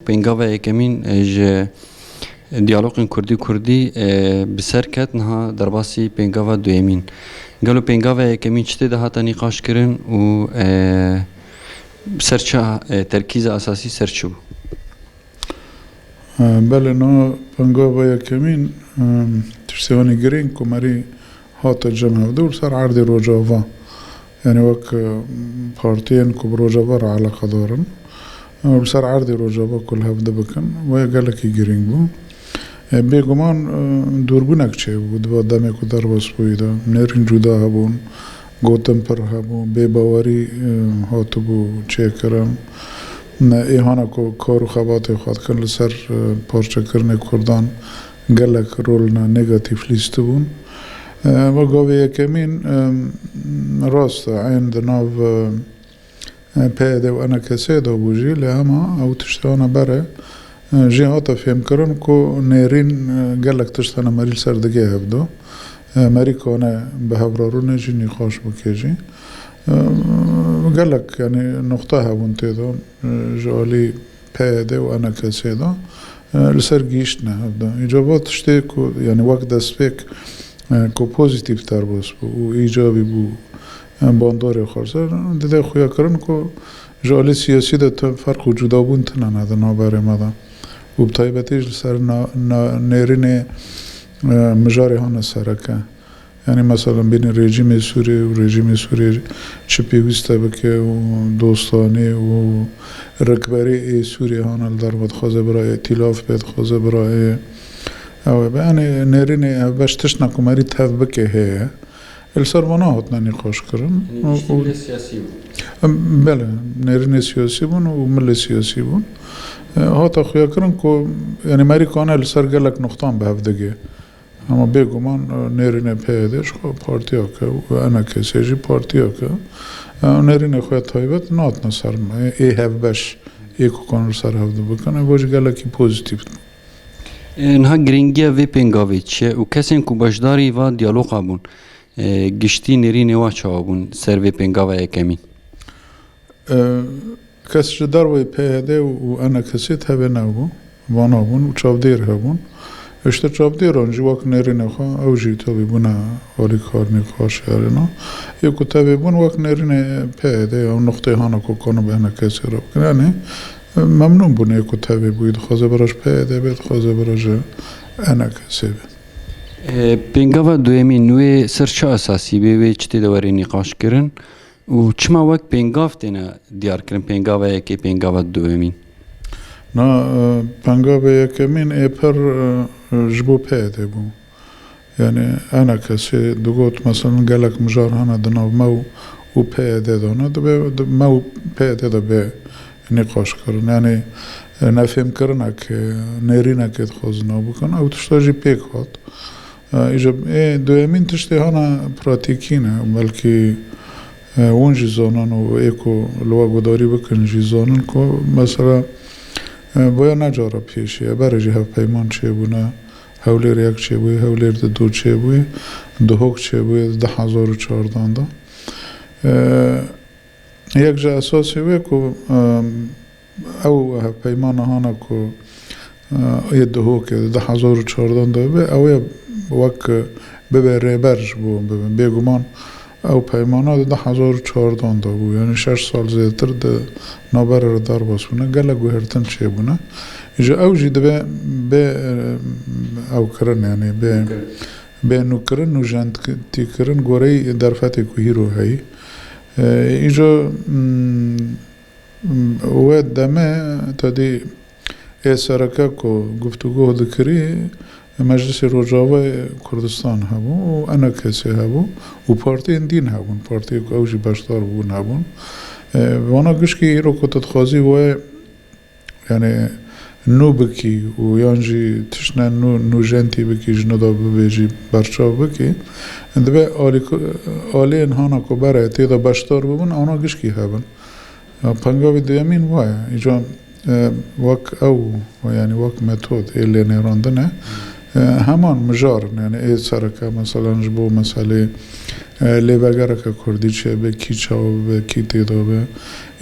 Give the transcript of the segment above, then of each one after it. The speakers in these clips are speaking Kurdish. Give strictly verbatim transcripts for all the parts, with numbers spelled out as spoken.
Pêngava yekemîn, e, ji diyalogên kurdî-kurdî, e, bi ser ket, niha derbasî pêngava duyemîn. Gelo pêngava yekemîn çi tê de hate nîqaş kirin û, e, ser çi, e, terkîza esasî ser çi bû? E, belê, niha pêngava yekemîn, e, tiştê anî girîng ku merî hate cem hevdû li ser erdê Rojava. Yani wek, e, partiyên ku bi Rojava re eleqedar in, e, li ser erdê Rojava ku li hev dibikin, wê gelekî girîng bû. E, bêguman, e, dûrbûnek çêbû, di va demê ku derbas bûyî de. Nêrîn cuda hebûn, gotin pir hebû, bêbawerî, e, hatibû çêkirin. Ne, ê hana ku kar û xebatê xwe dikin li ser, e, parçekirinê Kurdan, gelek rolna negatîf lîstibûn. E, ve gavê yekemîn, e, rast e, eyn di nav, e, P Y D û E N K S de bû jî, lê hema ew tiştana bere, e, jî hate fêmkirin ku nêrîn, e, gelek tiştana merî li ser digê hevdo. E, merî kane bi hev re rûne jî nîqaş bike jî. E, gelek, yani, noqte hebûn tê de, e, ji alî P Y D û E N K S de, e, li ser gihîştine hevde. Îca va tiştê ku, yani, wek destpêk, e, ku pozîtîf derbas bû û îcabî bû, e, bandorê xwe ser, dide xuyakirin ku ji alî siyasî de tu ferq û cudabûn tune ne di navberê me de. Û bi taybetî jî li ser na-, na-, nêrînê, e, mijarê hane sereke. Yani, mesela, bînî rejîmê Sûriyê û rejîmê Sûriyê çi pêwîste bike û dostanî û rikberî ê Sûriyê hane li derve dixwaze birayê îtîlaf bê, dixwaze birayê ew ê be. Yani, nêrînê ev beş tiştna ku merî tev bike heye. Li ser vana hatine nîqaş kirin. Yani, û, û milê siyasî bûn. Em, belê, nêrînê siyasî bûn û milê siyasî bûn. E, hate xuya kirin ku, yani, merî kane li ser gelek nuqtan bi hev digê. Ama bêguman, e, nêrînê P Y D ji xwe partiyek e û E N K S jî partiyek e. E, nêrînê xwe taybet nehatine ser me. Ê hevbeş, ê ku kan li ser hev dibikin, ev jî gelekî pozîtîf bû. E, niha girîngiya vê pêngavê çi ye û kesên ku beşdarî va diyaloga bûn, e, giştî nêrînê wa çawa bûn ser vê pêngava yekemîn? E, kes ji derveyî P Y D û E N K S tevê nebû, vana bûn û çavdêr hebûn. Îşte çavdêran jî wek nêrînê xwe, ew jî tevî bûne alîkar nîqaş yarîna. Ê ku tevê bûn wek nêrînê P Y D ya nuqtê hana ku kano bi E N K S re bikin. Yani, e, memnûn bûn ê ku tevê bûyî, dixwaze bira ji P Y D be, dixwaze bira ji E N K S be. E, pêngava duyemîn wê ser çi esasî bê, wê çi tê de were nîqaş kirin? Û çima wek pêngav têne diyarkirin, pêngava yekê, pêngava duyemîn? Na, e, pêngavê yekemîn ê pir, e, ji bo P Y D bû. Yani E N K S digot, mesela, gelek mijar hene di nav me û, û P Y D de ne, dibe di me û P Y D de bê nîqaş kirin. Yani, e, nefêmkirinek, e, nêrînekê dixwazin ew bikin. Ew tişta jî pêk hat. E, îja, ê duyemîn tiştê hana pratîkî ne. Belkî, e, hûn jî zanin û ê ku li we guhdarî bikin jî zanin ku mesela, e, boya ne cara pêşî ye. Berê jî hevpeyman çêbûne. Hewlêr yek çêbûye, Hewlêr di du çêbûye, Duhok çêbûye di du hezar û çardan de. E, Yek ji esasê wê ku, em, ew hevpeymana hana ku, e, ê Duhokê di du hezar û çardan de be, ew ê wek bibe rêber ji bo bibe. Bêguman ew peymana di du hezar û çardan de bû. Yani şeş sal zêdetir di navbera re derbas bûne. Gelek guhertin çêbûne. Ji ew jî dibe bê, e, ew kirin, yani bê, bê nûkirin, nûjentîkirin goreyî derfetê ku hîro heyî. E, îca, mm, wê demê tedî ê sereke ku guftûgoh dikirî, Meclisê Rojavayê Kurdistan hebû û E N K S hebû û partiyên dîn hebûn, partiyê ku ew jî beşdar bûn hebûn. E, vana gişkî îro ku tu dixwazî wê yani nû bikî û yan jî tiştine nû, nûjentî bikî, ji nû de bibêjî, berçav bikî, dibe alî-, aliyên hana ku bere tê de beşdar bibin, ana gişkî hebin. Ya, pengavê duyemîn wa ye. Îca, e, wek ew, yani wek metod ê lênêrandine, E, heman mijar in, yani ê sereke, meselan, ji bo meselê, e, lêvegereke kurdî çêbe, kî çawa bibe, kî têda be,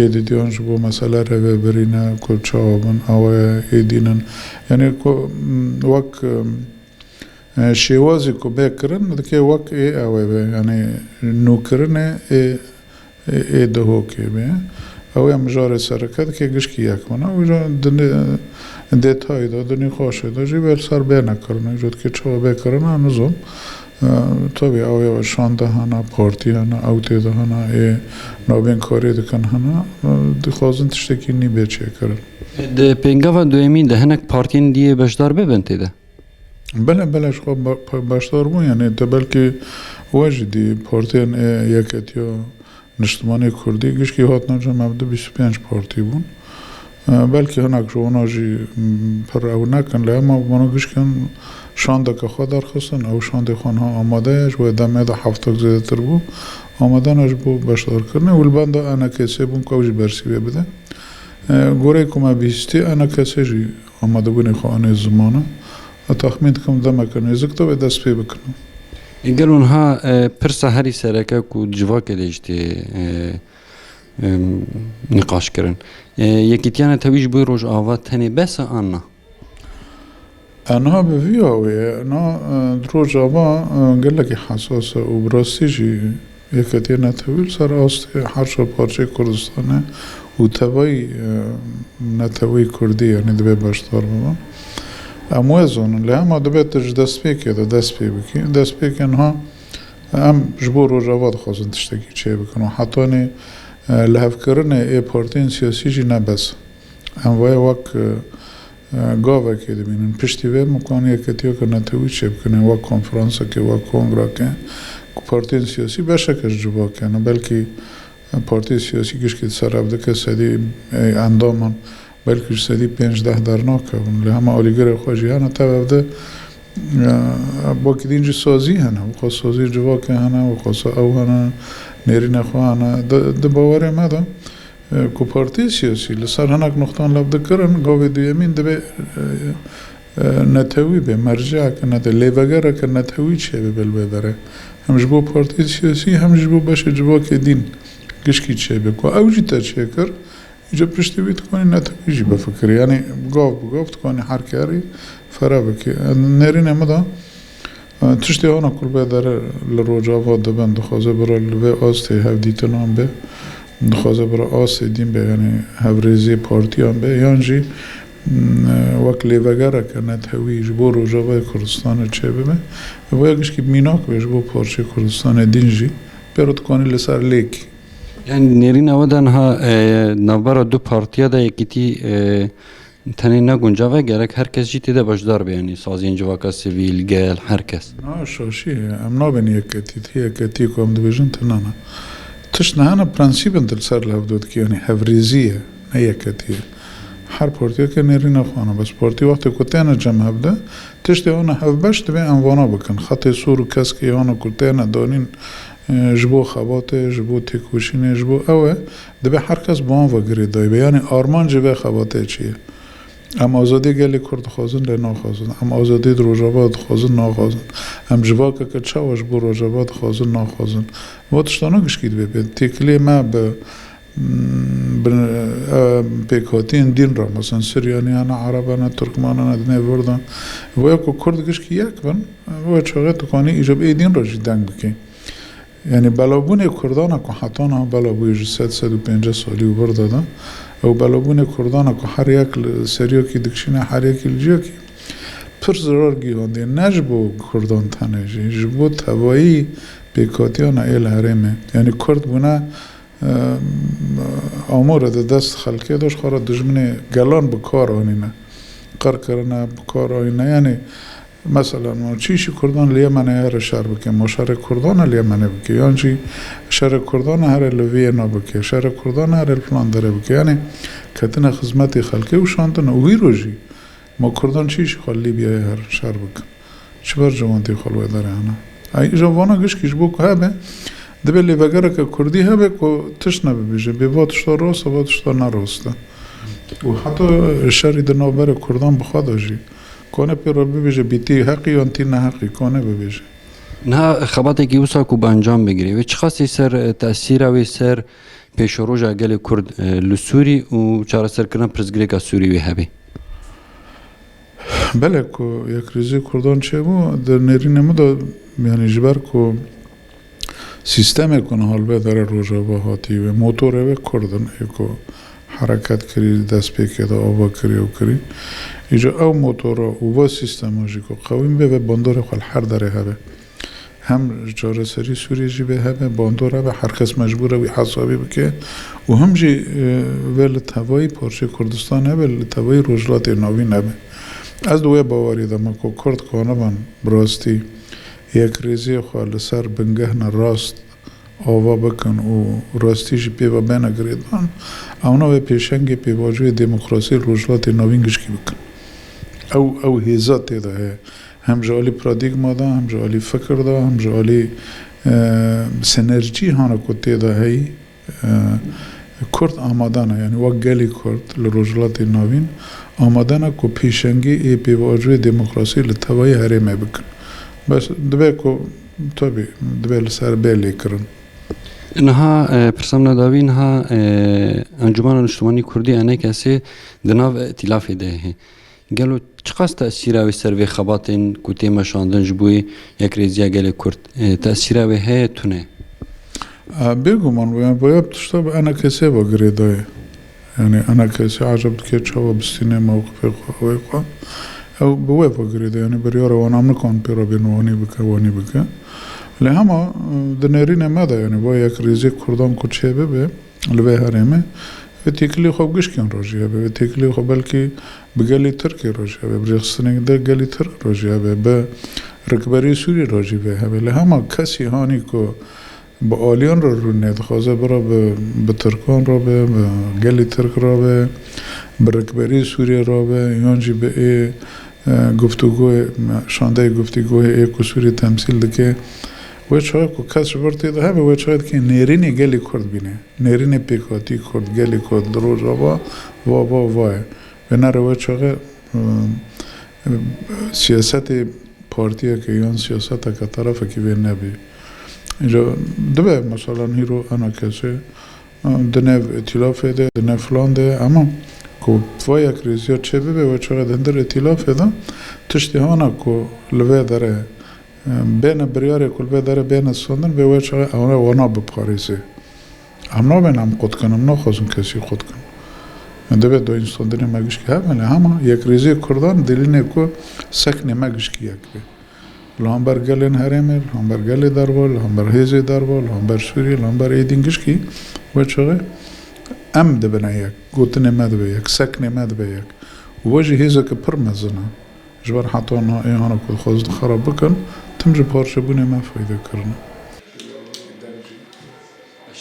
ê didiyan ji bo mesele rêvebirî ne, ku çawa bin, awa ye, ê dînin. Yani ku, m, wek, e, şêwazî ku bê kirin, dike wek ê ew ê be, yani nûkirinê ê ê, ê Dihokê be. Ew ya mijarê sereke dike gişkî yek bûna. Wî jî di nê-, detayê de, di nîqaşê de jî wê li ser bê nekirin. Wî jî dike çawa bê kirin, nizam. E, tabii ew ya şande hene, partî hene, ew tê de hene, ê navbên karê dikin hene. E, dixwazin tiştekî nî bê çêkirin. Di pêngava duyemîn de hinek partiyên diyê beşdar bibin tê de? Bele, bele, ji xwe be-, be-, beşdar bûn, yani te belkî we jî dî partiyên, e, Yeketiya Niştimanê Kurdî gişkî hatina cem ev du bîst û pênc partî bûn. E, belkî hinek ji wana jî, m, pir ew nekin, lê hema wana gişkin şandeke xwe derxistin, ew şandê xwe niha amade ye, ji wê demê de heftek zêdetir bû, amade ne ji bo beşdarkirinê û li benda E N K S bûn ku ew jî bersîvê bide. E, goreyê ku me bihîstî, E N K S jî amadebûnê xwe anê ziman e. Ez texmîn dikim demeke nêzik de wê dest pê bikin. Gelo niha, e, pirsa herî sereke ku di civakê de jî tê, e, e, nîqaş kirin. E, Yekîtiya Netewî ji bo Rojava tenê bes e an na? E, niha bi vî awê ye. Na, e, di Rojava, e, gelekî hesas e û bi rastî jî Yeketiya Netewî li ser astê her çar parçeyê Kurdistanê û tevayî, e, neteweyî Kurdî, yanî divê beşdar bibin. Em wê zanin, lê hema divê tu ji destpêkê de dest pê bikî. Destpêkê niha em ji bo Rojava dixwazin tiştekî çêbikin û hetanî, e, lihevkirinê ê partiyên siyasî jî ne bes. Em vaya wek, e, e, gavekê dibînin. Piştî vê em ê yeketiyeke netewî çêbikin, wek konferansekê, wek kongrakê, ku partiyên siyasî beşeke ji civakê ne. Belkî, e, partiyê siyasî gişkî di ser ev dike, sedî, e, endaman, belkî ji sedî pênc deh dernakevin. Lê hema alîgirê xwe jî hene, tev ev de, e, wekî din jî sazî hene. Wexwe sazî civakê hene, wexwe sa ew hene, nêrînê xwe hene. Di, di bawerê me de, e, ku partiyê siyasî li ser hinek nuqtan levdikirin, gavê duyemîn divê, e, e, netewî be, merceeke nete-, lêvegereke netewî çêbibe li vê derê. Hem ji bo partiyê siyasî, hem ji bo beşê civakê dîn gişkî çêbe. Ku ew jî te çêkir, îca piştî wî dikanî netewî jî bifikirî. Yanî gav bi gav dikanî her kerî fere bikî. Nêrînê min de, e, tiştê hana ku li vê derê li Rojava dibin, dixwaze bira li vê astê hevdîtinan be, dixwaze bira astê dîn be, yanî hevrêzê partiyan be, yan jî, m, wek lêvegereke netewî ji bo Rojavayê Kurdistanê çêbibe. Vaya gişkî mînak be ji bo parçeyê Kurdistanê dîn jî, pêro dikanî li ser lêkî. Yani nêrîna we de niha, e, navbera du partiya de yekîtî, e, tenê ne guncav e, gerek her kes jî tê de beşdar be, yani saziyên civaka sivîl, gel, her kes. Na, şaşî ye. Em nabên yeketî. Ti yeketî ku em dibêjin tune ne. Tişt ne hene, prensîp in tu li ser li hevdu dikî, yani hevrêzî ye, ne yeketî ye. Her partiyeke nêrîna xwe hene. Bes partî wextê ku têne cem hev de, tiştê hene hevbeş divê em vana bikin. Xetê sor û keskê hene ku têne danîn, e, ji bo xebatê, ji bo têkoşînê, ji bo ew e, divê her kes bi wan ve girêdayî be. Yanî armancê vê xebatê çi ye? Em azadiyê gelê Kurd dixwazin, lê naxwazin. Em azadiyê di Rojava dixwazin, naxwazin. Em civakeke çawa ji bo Rojava dixwazin, naxwazin. Va tiştana gişkî divê bê. Têkiliyê me bi, bi, e, pêkhatiyên dîn re, mesela Siryaniyane, Erebane, Tirkmanane, dinê vir de. Vaya ku Kurd gişkî yek bin, vaya çaxê tu kanî îca bi ê dîn re jî deng bikî. Yani belavbûnê Kurdan e ku heta niha bela bûye ji sed, sed û pêncî salî û vir de de. Ew belavbûnê Kurdan e ku her yek li seriyekî dikişîne, her yekî li ciyekî pir zirar gihandiye. Ne ji bo Kurdan tenê jî, ji bo tevayî pêkhatiyana ê li herêmê. Yani Kurd bûne, e, amore di dest xelkê de, ji xwe re dijminê gelan bi kar anîne. Qir kirine, bi kar anîne. Yani Mesela, ma çi îşî Kurdan li Yemenê here şer bike, ma şerê Kurdan e li Yemenê bike, yan jî şerê Kurdan e here li Viyena bike, şerê Kurdan e here li filan derê bike. Yani ketine xizmetê xelkê û şandine. Û hîro jî ma Kurdan çi îşî xwe li Lîbyayê herin şer bikin? Çi berjewendî xwe li wê derê hene? Ay, îja vana gişkî ji bo ku hebe, divê lêvegereke Kurdî hebe ku tişt nebibêje. Bê va tişta rast e, va tişta ne rast e. Û heta şerî di navberê Kurdan bi xwe de jî Kone pê re bibêje bî tî heqî yan tî neheqî, kone bibêje. Niha xebatekî wisa ku bi encam bigirê, wê çiqasî ser, e, tesîra wê ser pêşeroja gelê Kurd, e, li Sûrî û çareserkirina pirsgirêka Sûrî wê hebe? Belê ku yekrêzî Kurdan çêbû, di nêrînê min de, yanî ji ber ku sîstemê ku niha li vê derê Rojava hatî wê, motorê wê Kurd in, ê ku hereket kirî, dest pê kê de ava kirî û kirî. Îca ew motora û va sîstema jî ku qewîm bê, vê bandorê xwe li her derê hebe. Hem çareserî Sûriyê jî vê hebe, bandor hebe, her kes mecbûr e wî hesabî bike û him jî, e, vê li tevayî parçeyê Kurdistan hebe, li tevayî Rojhilatê Navîn hebe. Ez di wê bawerî de me ku Kurd kanibin bi rastî yekrêziyê xwe li ser bingehna rast ava bikin û rastî jî pê ve bêne girêdan, ewna wê pêşengê pêvajoyê demokrasiyê li Rojhilatê Navîn gişkî bikin. Ew, ew hêza tê de heye. Hem ji alî paradîgma de, hem ji alî fikir de, hem ji alî, e, sinerjî hana ku tê de heyî, e, Kurd amade ne. Yanî wek gelê Kurd li Rojhilatê Navîn amade ne ku pêşengê ê pêvajoyê demokrasiyê li tevayî herêmê bikin. Bes dibe ku, tabî, dibe li ser bê lêkirin. Niha, e, pirsa min a dawî niha, e, Encûmena Niştimanî Kurdî, E N K S, di nav îtîlafê de heye. Gelo çiqas tesîra wê ser vê xebatên ku tê meşandin ji bo yekrêziya gelê Kurd, e, tesîra wê heye tune? E, bêguman, yani, boya tişta bi E N K S ve girêdayê. Yani E N K S eceb dike çawa bistîne mewqifê xwe, wê xwe. Ew bi wê ve girêdayê, yani biryara wan em nikan pê re bên wanî bike, wanî bike. Lê hema, e, di nêrînê me de, yani, bo yekrêzî Kurdan ku çêbibe, li vê herêmê, vê têkilî xwe bi gişkên re jî hebe, vê têkilî xwe belkî bi gelî Tirkê re jî hebe, bi rêxistinên de gelî Tirk re jî hebe, bi rikberî Sûrî re jî vê hebe. Lê hema kesî hanî ku bi aliyan re rûnê dixwaze bira bi, bi Tirkan re be, bi gelî Tirk re be, bi rikberî Sûriyê re be, yan jî bi ê, e, guftûgoyê, şandeyê guftûgoyê ê ku Sûrî temsîl dike, wê çaxê ku kes ji vir tê de hebe, wê çaxê dikê nêrînê gelê Kurd bîne. Nêrînê pêkhatî Kurd, gelê Kurd li Rojava va, va, va ye. Vê nere wê çaxê, e, e, siyasetê partiyeke yan siyaseteke terefekî vê nebî. Îca dibe, meselan, hîro E N K S, e, di nav îtîlafê de, di nav filan de, ama ku va yekrêziya çêbibe, wê çaxê di hundir îtîlafê de tiştê hana ku li vê derê, e, bêne biryarê ku li vê derê bêne standin, vê wê çaxê ewna wana biparêze. Em nabên em qut kin, em naxwazin kesî qut kin. Divê doyînstandinê me gişkî hebe, lê hema yekrêziyê Kurdan delîlê ku seknê me gişkî yek be. Li hember gelên herêmê, li hember gelê derva, li hember hêzê derva, li hember Sûriyê, li hember êdîn gişkî wê çaxê em dibine yek, gotinê me dibe yek, seknê me dibe yek. Û we jî hêzeke pir mezin e. Ji ber heta niha ê hana ku dixwazin xera bikin, tim ji parçebûnê me fayde kirine.